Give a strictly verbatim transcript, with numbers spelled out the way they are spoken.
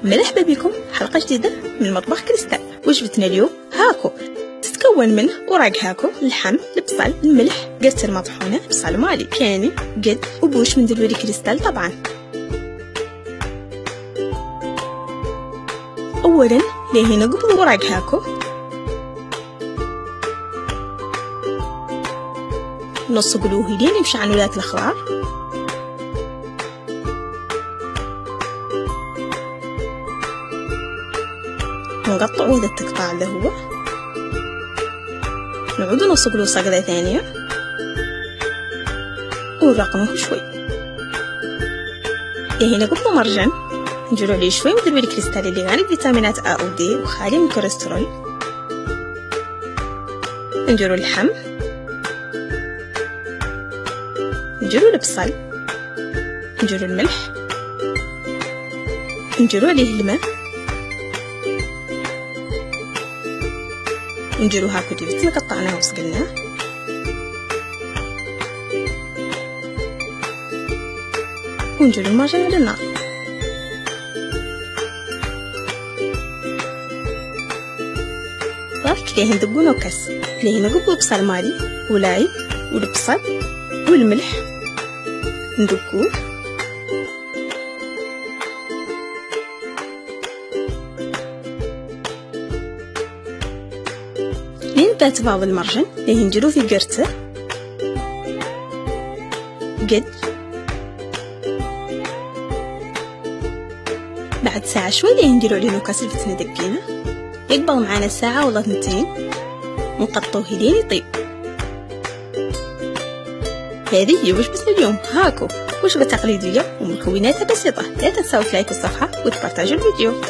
مرحبا بكم حلقة جديدة من مطبخ كريستال. وجبتنا اليوم هاكو، تتكون من وراق هاكو، اللحم، البصل، الملح، قرفة المطحونة، بصل مالي، كاني، قد، وبوش من دلوري كريستال طبعا. أولا، لهينا قبل وراق هاكو، نص قلوه لين يمشي عن ولات الخضار. نقطع هذا التقطاع اللي هو، نعود نصقلو صقلة ثانية ونرقموه شوي. إيه هنا قبل مرجان نجرو عليه شوي نديرو الكريستال اللي غني فيتامينات A و D وخالي من الكوليسترول. نجرو اللحم، نجرو البصل، نجرو الملح، نجرو عليه الماء، ونجرو هاكو ديفيت اللي قطعناه وسقلناه، ونجرو الماجن على النار. صافي كده ندقو نوكس. ليه ندقو بصل مالي ولاي والبصل والملح، ندقوه. لين بات بعض المرجن ليه نجرو في قرته قد. بعد ساعة شوي ليه نديرو عليه نوكاس اللي فتنا دقينا، يقبل معانا ساعة ولا ثنتين، ونقطوه لين يطيب. هذه هي وجبتنا اليوم، هاكو وجبة تقليدية ومكوناتها بسيطة. لا تنسوا لايك الصفحة وتبارطاجوا الفيديو.